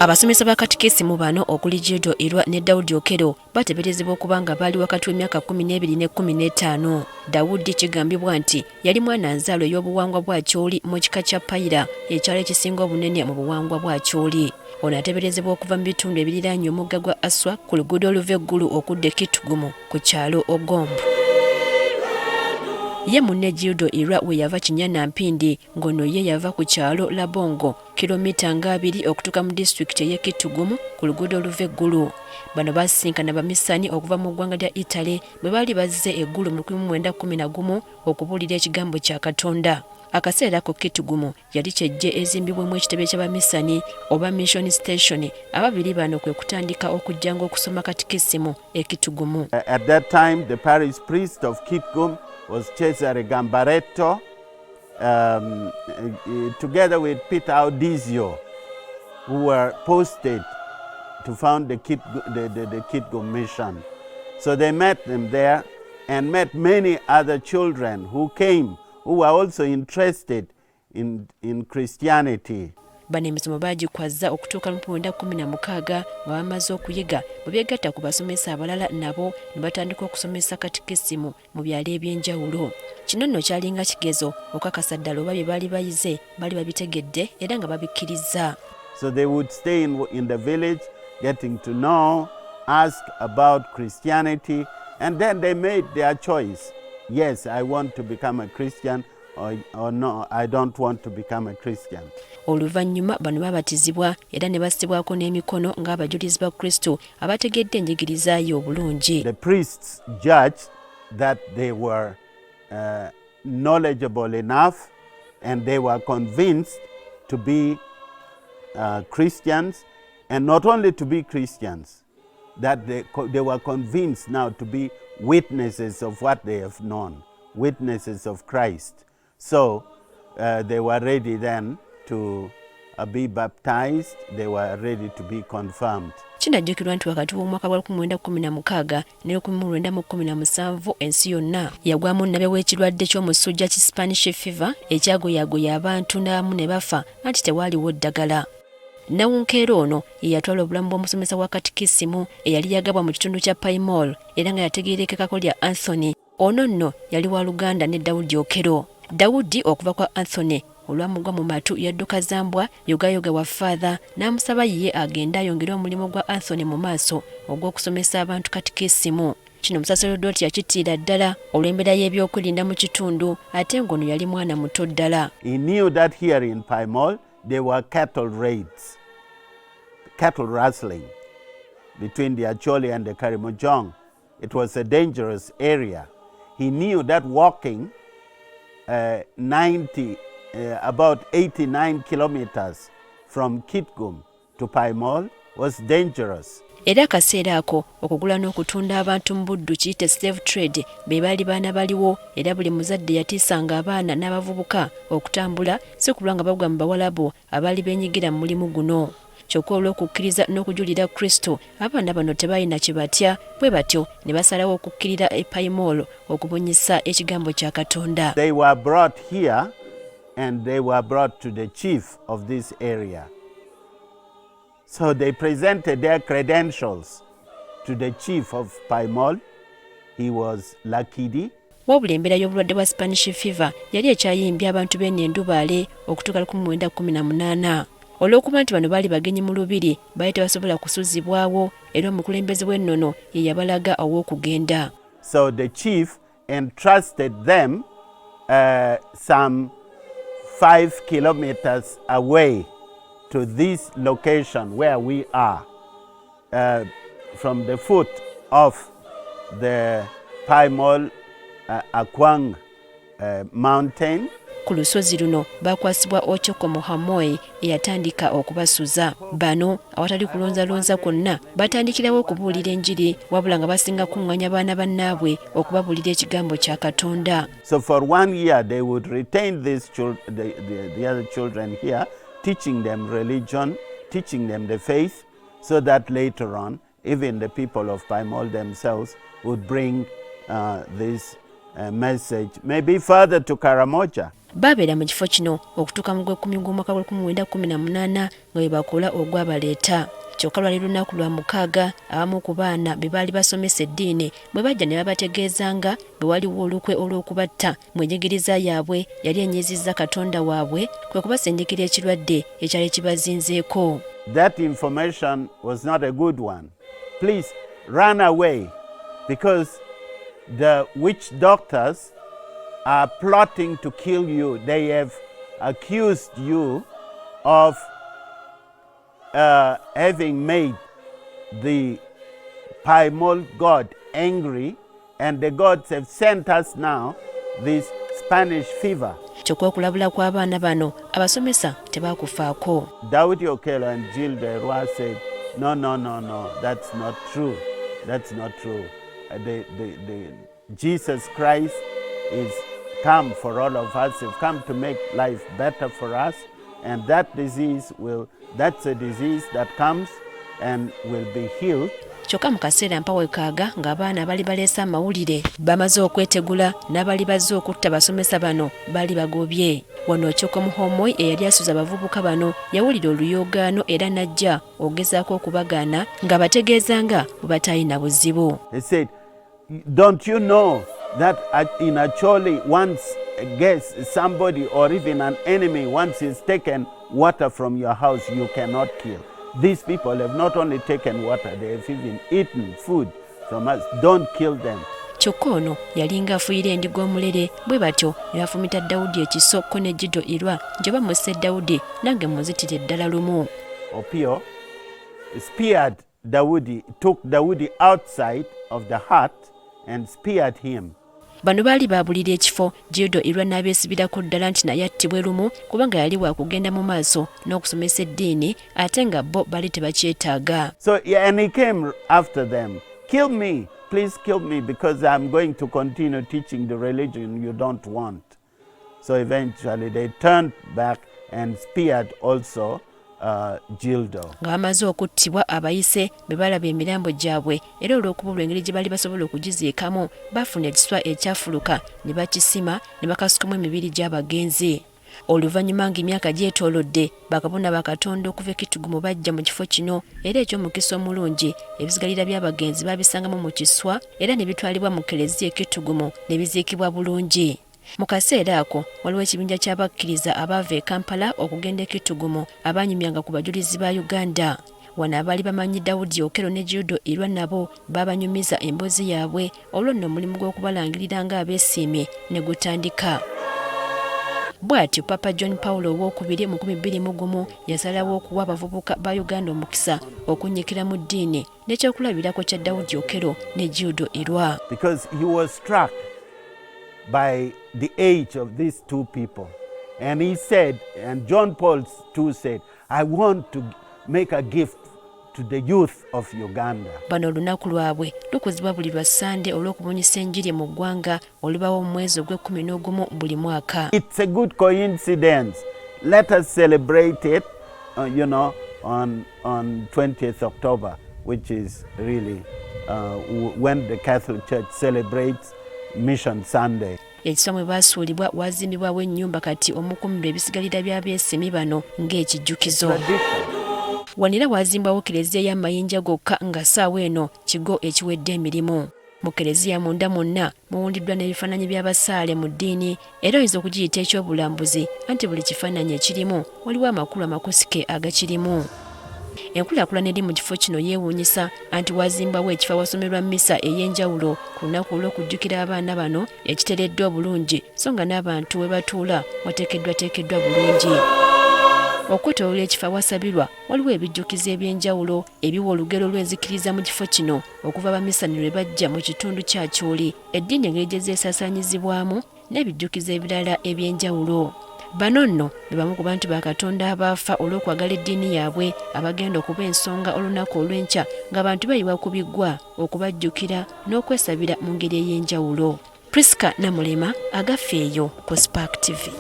Abasomesa ba katikisimu bano okuli Gildo Irwa ne Daudi Okello bateeberezebwa okuba nga baali wakati w'emyaka 12 ne 15. Daudi kigambibwa nti yali mwana nzaalwa ey'obuwangwa bwa Acholi mu kika kya Payira, ekyalo ekisinga obunene mu buwangwa bwa Acholi. Ono ateeberezebwa okuva mu bitundu ebiriraanye omugga gwa Aswa ku luguudo oluva e Gulu okudda e Kitgum ku kyalo Ogomb. Ye munne Gildo Irwa we yava Kinyana Mpindi, ng'ono ye yava ku kyalo Labongo, kilomita nga 20 okutuuka mu disitulikiti ey'e Kitgum ku luguudo oluva e Gulu. Bano baasisinkana abamisani okuva mu ggwanga lya Italy bwe baali bazze e Gulu mu 1911 okubuulira ekigambo kya Katonda. Akaseera ako Kitgum yali kyejje ezimbibwemu ekitebe ky'abamisani oba mission station. Ababiri bano kwe kutandika okujjanga okusoma katikisimu e Kitgum. At that time, the parish priest of Kitgum was Cesare Gambaretto, together with Peter Audisio, who were posted to found the Kitgum mission. So they met them there and met many other children who came, who were also interested in Christianity. Bano emisomo baagikwazza okutuuka mu 1916 nga bamaze okuyiga bwe beegatta ku basomesa abalala nabo ne batandika okusomesa katikisimu mu byalo eby'enjawulo. Kino nno kyalinga kigezo okakasa ddala oba bye baali bayize baali babitegedde era nga babikkirizza. So they would stay in the village, getting to know, ask about Christianity, and then they made their choice. Yes, I want to become a Christian, or no, I don't want to become a Christian. Oluvannyuma bano babatizibwa era ne bassibwako n'emikono ng'abajulizi ba Kristo abategedde enjigiriza ye obulungi. The priests judged that they were knowledgeable enough and they were convinced to be Christians, and not only to be Christians, that they were convinced now to be witnesses of what they have known, witnesses of Christ. So they were ready then to be baptized, they were ready to be confirmed. Kinajjukirwa nti wakati w'omwaka gwa 1916 ne 1917 ensi yonna yagwamu nnabe w'ekirwadde ky'omusujja ki Spanish fever ekyagoyagoya abantu n'abamu ne bafa anti tewaaliwo ddagala. Nawunkeera ono ye yatwala obulamu bw'omusomesa wa katikisimu eyali yagabwa mu kitundu kya Paimol era nga yategeerekekako lya Anthony. Ono nno yali wa luganda ne Dawudi Okello. Dawudi okuva kwa Anthony olwamugwa mu matu yadduka zambwa yogayoga wa Father n'amusaba ye agende ayongere omulimu gwa Anthony mu maaso ogw'okusomesa abantu katikisimu. Kino omusaserodooti yakitiira ddala olw'embeera y'ebyokwerinda mu kitundu ate ng'ono yali mwana muto ddala. He knew that here in Paimol there were cattle raids, cattle rustling between the Acholi and the Karimojong. It was a dangerous area. He knew that walking 90, about 89 kilometers from Kitgum to Paimol was dangerous. Era akaseera ako okugula n'okutunda abantu mu buddu kiyite slave trade be baali baana baliwo era buli muzadde yatiisanga abaana n'abavubuka okutambula si kulwa nga bagwa mu bawalabu abaali beenyigira mu mulimu guno. Kyokka olw'okukkiriza n'okujulira Kristo abaana bano tebalina kye batya bwe batyo ne basalawo okukkirira e Paimol okubunyisa ekigambo kya Katonda. They were brought here and they were brought to the chief of this area. So they presented their credentials to the chief of Paimol. He was Lakidi. Wabula embeera y'obulwadde bwa Spanish fever yali ekyayimbya abantu b'eno endubaale okutuuka 1918. Olw'okuba nti bano baali bagenyi mu lubiri baali tebasobola kusuzibwawo era omukulembeze w'ennono ye yabalaga ow'okugenda. So the chief entrusted them some 5 kilometers away to this location where we are, from the foot of the Paimol Akwang mountain. Ku lusozi luno bakwasibwa Ochoko Mohamoy eyatandika okubasuza. Bano awatali kulonzalonza kwonna batandikirawo okubuulira enjiri wabula nga basinga kuŋŋanya baana bannaabwe okubabuulira ekigambo kya Katonda. So for 1 year they would retain the other children here, teaching them religion, teaching them the faith, so that later on even the people of Paimol themselves would bring this message, maybe further to Karamoja. Baabeera mu kifo kino okutuuka mu Gwekkumi gw'omwaka gwa 1918 nga bwe bakola ogwabaleeta. Kyokka lwali lunaku Lwamukaaga abamu ku baana be baali basomesa eddiini bwe bajja ne babategeeza nga bwe waliwo olukwe olw'okubatta mu enjigiriza yaabwe yali enyiizizza Katonda waabwe kwe kubasindikira ekirwadde ekyali kibazinzeeko. That information was not a good one. Please run away because the witch doctors are plotting to kill you. They have accused you of having made the Paimol god angry, and the gods have sent us now this Spanish fever. Kyokka okulabula kw'abaana bano abasomesa tebakufaako. Daudi Okello and Gildo Erwa said, no, no, no, no, that's not true. That's not true. The Jesus Christ is come for all of us. He's come to make life better for us. And that disease will, that's a disease that comes and will be healed. Kyokka mu kaseera mpawekaaga ng'abaana abali baleese amawulire bamaze okwetegula n'abali bazze okutta basomesa bano baali bagobye. Wano Okyoko Muhomoi eyali asuza abavubuka bano yawulira oluyoogaano era n'ajja okugezaako okubagaana ng'abategeeza nga bwe batalina buzibu. He said, don't you know that in Acholi once a guest, somebody or even an enemy, once he's taken water from your house, you cannot kill. These people have not only taken water, they have even eaten food from us. Don't kill them. Kyokka ono yalinga afuuyira endiga omulere bwe batyo ne bafumita Dawudi ekiso ko ne Gido Irwa nti oba musse Dawudi nange munzitire ddala lumu. Opio speared Daudi, took Daudi outside of the hut and speared him. Bano baali baabulira ekifo Gildo Irwa n'abeesibirako ddala nti naye attibwe lumu kubanga yali wa kugenda mu maaso n'okusomesa eddiini ate nga bo baali tebakyetaaga. So, yeah, and he came after them. Kill me, please kill me, because I'm going to continue teaching the religion you don't want. So eventually they turned back and speared also Gildo. Nga bamaze okuttibwa abayise bwe balaba emirambo gyabwe era olw'okubulwa engeri gye baali basobola okugiziikamu baafuna ekiswa ekyafuluka ne bakisima ne bakasukamu emibiri gy'abagenzi. Oluvannyuma ng'emyaka gyetoolodde bakabona ba Katonda okuva e Kitugumu bajja mu kifo kino era eky'omukisa omulungi ebisigalira by'abagenzi baabisangamu mu kiswa era ne bitwalibwa mu Keleziya e Kitugumu ne biziikibwa bulungi. Mu kaseera ako waliwo ekibinja ky'abakkiriza abaava e Kampala okugenda e Kitugumu abaanyumyanga ku Bajulizi ba Uganda. Wano abaali bamanyi Daudi Okello ne Gildo Irwa nabo baabanyumiza emboozi yaabwe olwo nno omulimu gw'okubalangirira ng'abeesiimye ne gutandika. Bw'atyo Papa John Paul Owookubiri mu 2001 yasalawo okuwa abavubuka ba Uganda omukisa okunnyikira mu ddiini n'ekyokulabirako kya Daudi Okello ne Gildo Irwa. Because he was struck by the age of these two people. And he said, and John Paul II said, I want to make a gift to the youth of Uganda. Bano olunaku lwabwe lukuzibwa buli lwa Ssande olw'okubunyisa enjiri mu ggwanga olubawo mu mwezi ogw'ekkumi n'ogumu buli mwaka. It's a good coincidence. Let us celebrate it, on 20th October, which is really when the Catholic Church celebrates Mission Sunday. Ekiswa mwe baasuulibwa wazimbibwawo ennyumba kati omukuumirwa ebisigalira by'abeesimi bano ng'ekijjukizo. Wano era wazimbwawo kereziya y'amayinja gokka nga ssaawa eno kigo ekiwedde emirimu. Mu kereziya munda mwonna muwundiddwa n'ebifaananyi by'abasaale mu ddiini era oyinza okugiyita ekyobulambuzi anti buli kifaananyi ekirimu waliwo amakulu amakusike agakirimu. Enkulaakulana eri mu kifo kino yeewuunyisa anti wazimbwawo ekifo awasomerwa mmisa ey'enjawulo ku lunaku olw'okujjukira abaana bano ekitereddwa obulungi so nga n'abantu we batuula wateekeddwateekeddwa bulungi. Okwetooloola ekifo awasabirwa waliwo ebijjukizo eby'enjawulo ebiwa olugero lw'enzikiriza mu kifo kino okuva abamisani lwe bajja mu kitundu kya Acholi, eddiini engeri gye zeesaasaanyizibwamu n'ebijjukizo ebirala eby'enjawulo. Bano nno be bamu ku bantu ba Katonda abaafa olw'okwagala eddiini yaabwe abagenda okuba ensonga olunaku olw'enkya ng'abantu bayiwa ku biggwa okubajjukira n'okwesabira mu ngeri ey'enjawulo. Prisca Namulema, Agaffe eyo ku Spark TV.